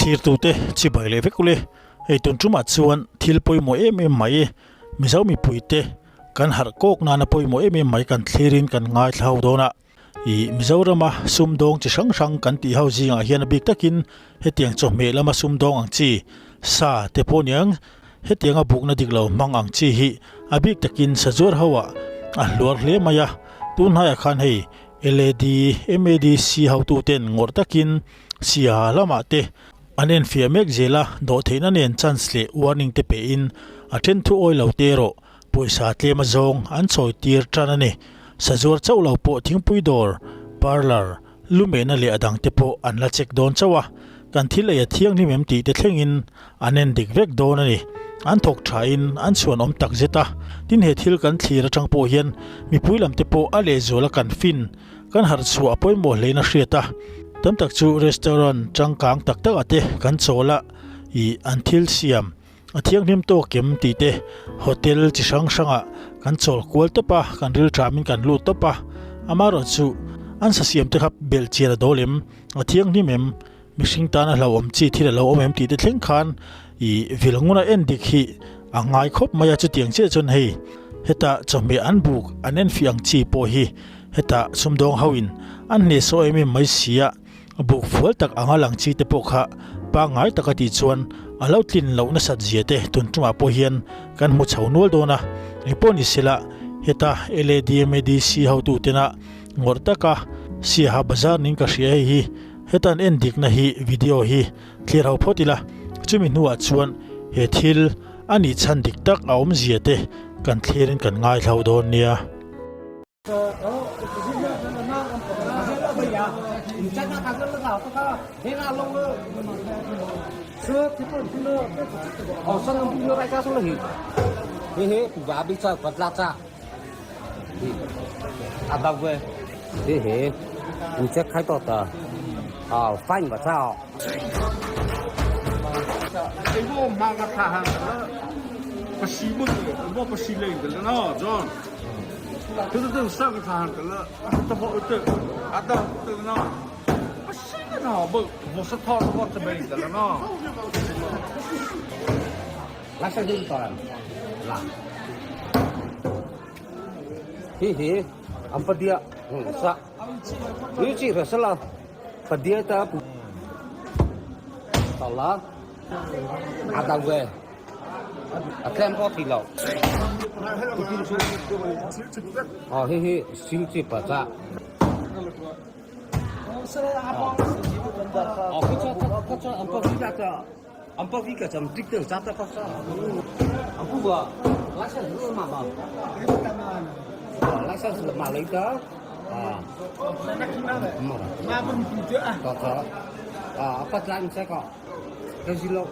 Thlirtute chibai leh vek ule, hei tun tumah chuan thil pawimawh em em mai Mizo mipuite kan harh kawk nana pawimawh em em mai kan thlirin kan ngaithla ho dawn a. Ih Mizorama sumdawng chi hrang hrang kan tih ho zingah hian a bik takin hetiang chawhmeh lama sumdawng ang chi sa te pawh niang hetianga bukna dik lo hmang ang chi hi a bik takin sazuar ho ah a hluar hle mai a. Tunhnaiah khan hei LAD, MADC hotuten ngawrh takin Siaha lamah te an enfiah mek zel a, dawhtheihna nen chance leh warning te pehin a then thu awi lo te erawh pawisa tlem a zawng an chawi tir tan a ni. Sazuar chauh lo pawh thingpui dawr, parlour, lumehna leh a dang te pawh an la check dawn chauh a, kan thil ei a thianghlim em tih te thlengin an en dik vek dawn a ni. An thawk thain an chhuan awm tak zet a, tin he thil kan thlir atang pawh hian mipui lam te pawh a lehzual a kan fin Kan harh chhuah a pawimawh hlein a hriat a, tam tak chu restaurant changkang tak tak ah te kan chawl a, ih an thil siam a thianghlim tawk em tih te hotel chi hrang hrang ah kan chawl kual tawp a, kan ril ṭam in kan lut tawp a, amaherawh chu an sa siam te kha belh chian a dawl em, a thianghlim em, mihring tan a hlauhawm chi thil a lo awm em tih te thleng khan ih vil nguna en dik hi a ngai khawp mai a, chutiang chiah chuan hei heta chawhmeh an buk an enfiah ang chi pawh hi Hetah sumdawng ho in an hneh saw em em mai si a, buk fual tak anga lang chi te pawh kha pangngai taka tih chuan a lo tlin loh nasat zia te tun tumah pawh hian kan hmu chho nual dawn a. Engpawh ni sela heta LADMADC hotu tena ngawrh taka Siaha Bazar ning ka hria hei hi heta an en dikna hi video hi thlir ho phawt ila, chumi hnuah chuan he thil a nih chhan dik tak a awmzia te kan thlirin kan ngaithlo dawn nia. A tlem awk ti lo. Aw hihi sing chip a cah. Aw khi cho kha cho ang pa vi ka ta ang pa vi ka cham dik te za ta ka sa. Ang pu ba license lu ma ma. License la ma lấy ta. À. Có có. À, apa lan sẽ có. Cái gì lo.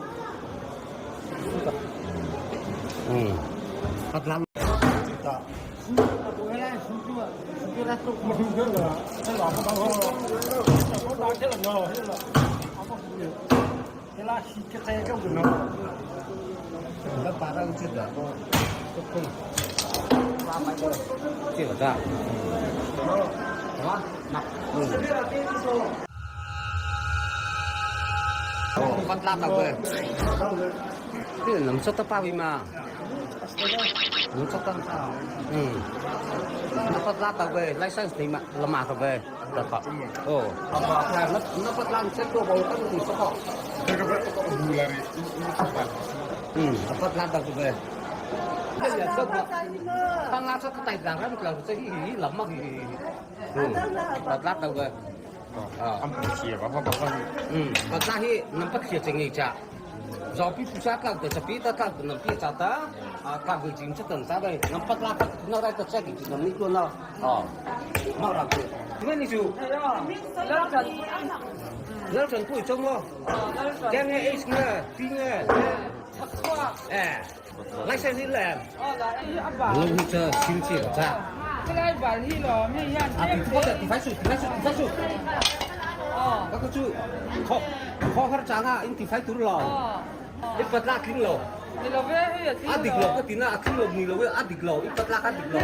A dik lo ka ti na, a tling lo ni lo e, a dik lo, i patlak a dik lo.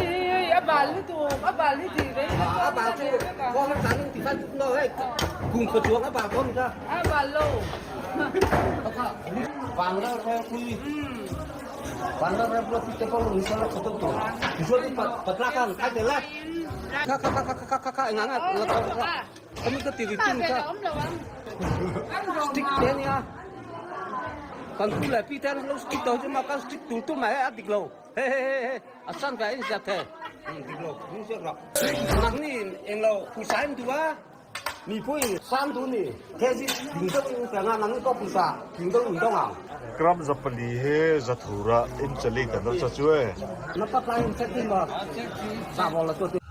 A bal lutuk, a bal hi ti rei A bal chu kawng a tlan in ti fai tuk no hei, kum khaw chuang a bal dawn kha. A bal lo. Vanral ropui, vanral ropui ti te pawh ni sala khaw deuh tur. Tichuan i patlak a khai tel a. Kha kha kha kha kha kha engang a la kha. Kami ka ti ri tin kha. Stick te nia. Kan pu leh pi te an lo stick tawh chu ma kan stick tul tul mai a dik lo. He he he he a san ve a inziak the. Dik lo in ziak rawh. Nangni eng lo pawisa in duh a mi pawhin sang duh ni. He zi ding deuh in pe anga nangni pawh pawisa ding deuh in dawng ang. Gram 400 he zathur ah in chalik an rak ca cu e. Na patlai in check din maw? Zah la tuah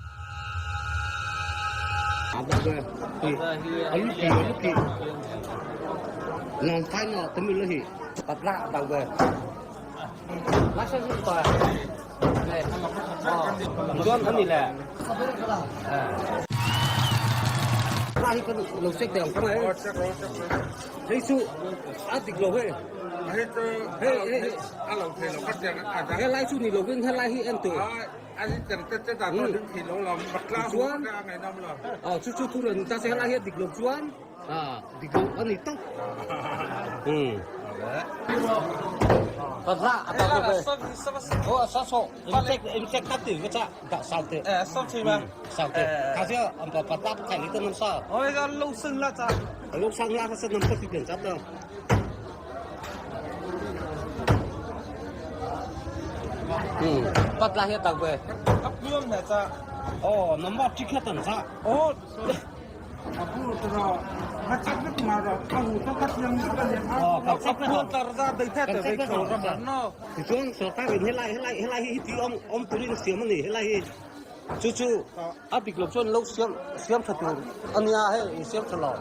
Chuan aw chu chu thu rawn ta se helai hi a dik lo chuan ah dik lo a ni tawp um ka za a ta ko aw a sa so in check in check tak ti ka cha da sang te Eh, so chi ma. sang te ka sia am pa pa ta khai ni ta nam sa Oi ga lo sing la cha. lo sang la ka sa nam sa ti ten cha ta Bắt lại hết tàu về. Ồ, nó mót chỉ khét tận ra. Ồ. Ồ, cậu sắp cái Thì chúng sở ta về hết lại hết lại hết lại thì ông ông tụi nó xiêm này hết lại chú chú áp bị lục chuan lâu xiêm xiêm thật rồi anh nhà hay xiêm thật lò.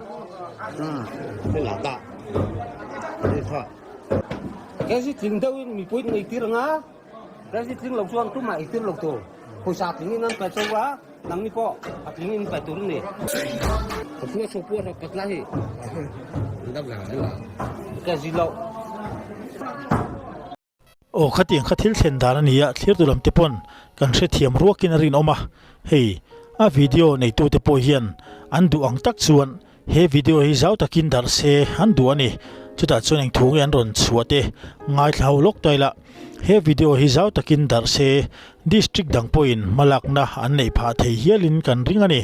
Ừ, thế là ta. Thế thôi. Cái gì thỉnh đâu mình quên người tiếng á. Cái gì thỉnh lục chuan tụi mày tiếng lục tổ. Hồi sao thỉnh nên phải châu á, nắng đi po, à thỉnh nên phải tụi này. Cái số pua rồi cắt lại. Đâm là cái gì lâu. Aw khatiang kha thil thlen dan a ni a, thlir tu lam te pawn kan hrethiam ruakin a rinawm a, hei a video neitu te pawh hian an duh ang tak chuan he video hi zau takin darh se an duh a ni, chutah chuan eng thu nge an rawn chhuah te ngaithla ho lawk ta ila, he video hi zau takin darh se district dang pawhin hmalakna an neih phah thei hialin kan ring a ni,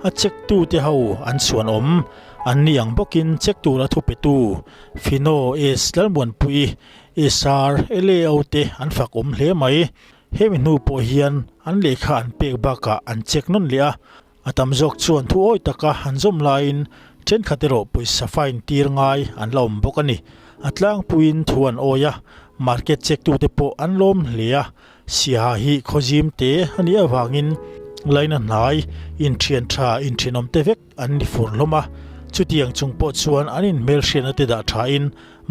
a check tu te ho an chhuan awm an ni ang bawkin check tura thupetu Fino S Lalmuanpui SR, LAO te an fak awm hle mai. Hemi hnu pawh hian an lehkha an pek bakah an check nawn leh a, a tam zawk chuan thu awi taka an zawm laiin thenkhat erawh pawisa fine tir ngai an la awm bawk a ni. A tlangpuiin thu an awi a, market check tute pawh an lawm hle a, Siaha hi khawzim te a nih avangin laina hnai inthian tha inthenawm te vek an ni fur hlawm a, chutiang chung pawh chuan an inhmelhriatna te dah thain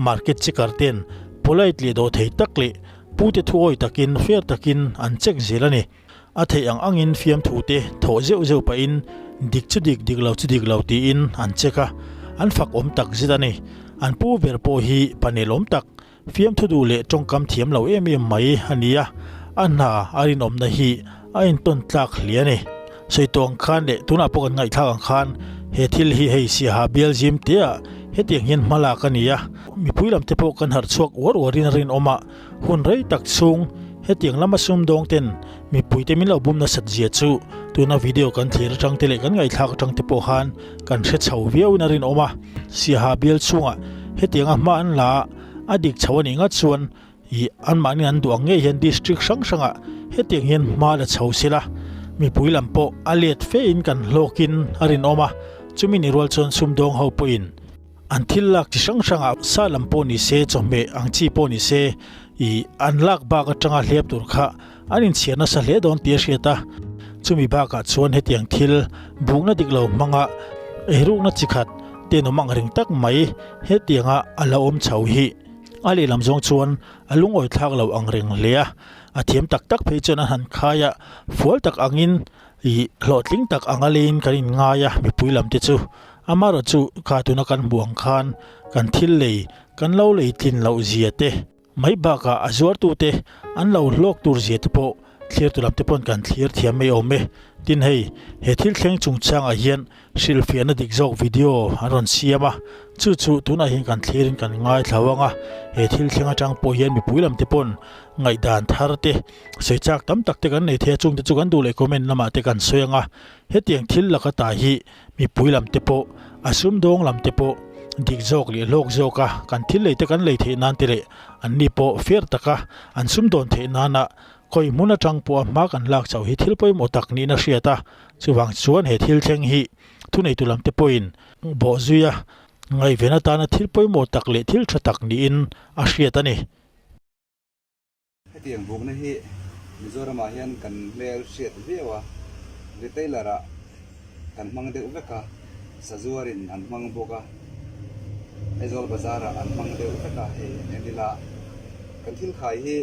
market checker ten polite leh dawh thei tak leh pute thu awi takin fair takin an check zel a ni. A theih ang angin fiamthu te thawh zeuh zeuh pahin dik chu dik dik lo chu dik lo tiin an check a, an fak awm tak zet a ni. An pu ber pawh hi panel awm tak Fiamthu duh leh tawngkam thiam lo em em mai a ni a, a hna a rinawmna hi a intawn tlak hle a ni. Sawi tawh ang khan leh tunah pawh kan ngaihthlak ang khan he thil hi hei Siaha bial zim teah hetiang hian hma lak a ni a, mipui lam te pawh kan harh chhuak uar uarin a rinawm a, hun rei tak chhung hetiang lama sumdawng ten mipui te min lo bum nasat zia chu tuna video kan thlir atang te leh kan ngaihthlak atang te pawh khan kan hre chho viauin a rinawm a, Siaha bial chhungah hetianga hma an la a, a dik chho a nih ngat chuan ih anmahni an duh ang ngei hian district hrang hrangah hetiang hian hma la chho sela, mipui lam pawh a let fe in kan hlawkin a rinawm a, chumi ni rual chuan sumdawng ho pawhin an thil lak chi hrang hrangah sa lam pawh ni se, chawhmeh ang chi pawh ni se ih an lak bak atanga hliap tur kha An inchhiar nasa hle dawn tih a hriat a, chumi bakah chuan hetiang thil bukna dik lo hmanga eirukna chi khat tenawm ang reng tak mai hetianga a la awm chho hi a lehlam zawng chuan a lungawi thlak lo ang reng hle a, a thiam tak tak phei chuan an han khai a, fual tak angin ih hlawhtling tak anga leiin kan inngai a mipui lam te chu amaherawhchu kha tuna kan hmuh ang khan kan thil lei kan lo lei tlin loh zia te. Mai bakah a zuartute an lo hlawk tur zia te pawh thlirtu lam te pawn kan thlir thiam mai awm e. Tin hei, he thil thleng chungchangah hian hrilhfiahna dik zawk video an rawn siam a, chu chu tunah hian kan thlirin kan ngaithla vang a, he thil thleng atang pawh hian mipui lam te pawn ngaihdan thar te, sawi chak tam tak te kan nei thei a, chungte chu kan duh leh comment lamah te kan sawi ang a, hetiang thil laka ta hi mipui lam te pawh, a sumdawng lam te pawh dik zawk leh hlawk zawk a, kan thil lei te kan lei theih nan te leh anni pawh fair taka an sumdawn theih nana khawi hmun atang pawha hma kan lak chauh hi thil pawimawh tak niin a hriat a, chuvang chuan he thil thleng hi thuneitu lam te pawhin bawhzui a ngaihven atana thil pawimawh tak leh thil tha tak niin a hriat a ni. Hetiang bukna hi Mizoramah hian kan hmel hriat viau a, retailer ah kan hmang deuh vek a, sazuarin an hmang bawk a, Aizawl bazar ah an hmang deuh vek a, hei en ila kan thil khai hi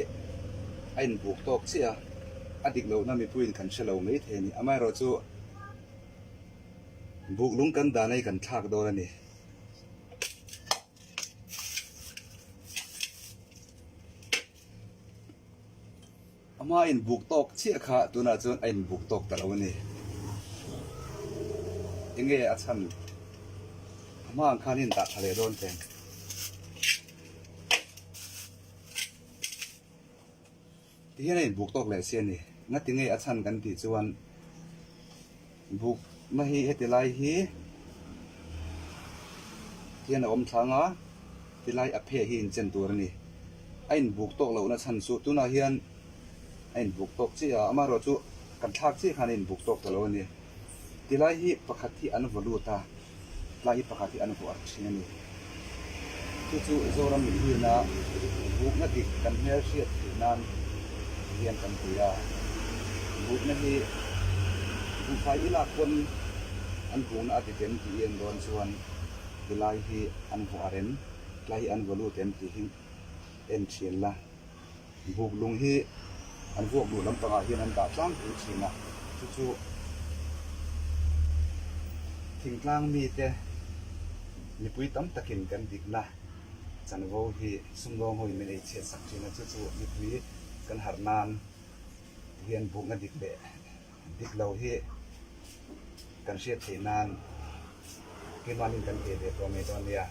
a inbuk tawk chiah a, a dik lohna mipuiin kan hre lo mai thei a ni. Amaherawhchu buk lung kan dahna hi kan thlak dawn a ni. A hma inbuk tawk chiah kha tunah chuan a inbuk tawk ta lo a ni. Enge a chhan? A hma ang khan in dah tha leh dawn teng. Ti hian a inbuk tawk leh si a ni. Ngati nge a chhan kan tih chuan bukna hi heti lai hi hian a awm thlang a, ti lai a pheh hi inchen tur a ni. A inbuk tawk lohna chhan chu tunah hian a inbuk tawk chiah a, amaherawhchu kan thlak chiah khan a inbuk tawk ta lo a ni. Ti lai hi pakhat hi an vaw lut a. tlai hi pakhat hi an vuah thin a ni. Chu chu Zoram mipuina bukna dik kan hmel hriat theih nan hian kan ti a. Bukna hi buhfai i lak pawn an bukna a dik em tih i en dawn chuan tilai hi an vuah rem, tlai hi an vaw lut em tih hi en thin la. Buk lung hi an vuak duh lampangah hian an dah tlangpui thin a, chu chu thingtlang mite mipui tam takin kan dikna chanvo hi sumdawng hoin min ei chhiat sak thin a, chu chu mipui kan harh nan hian bukna dik leh dik lo hi kan hriat theih nan keimahnin kan pe ve tawh ngei dawn nia.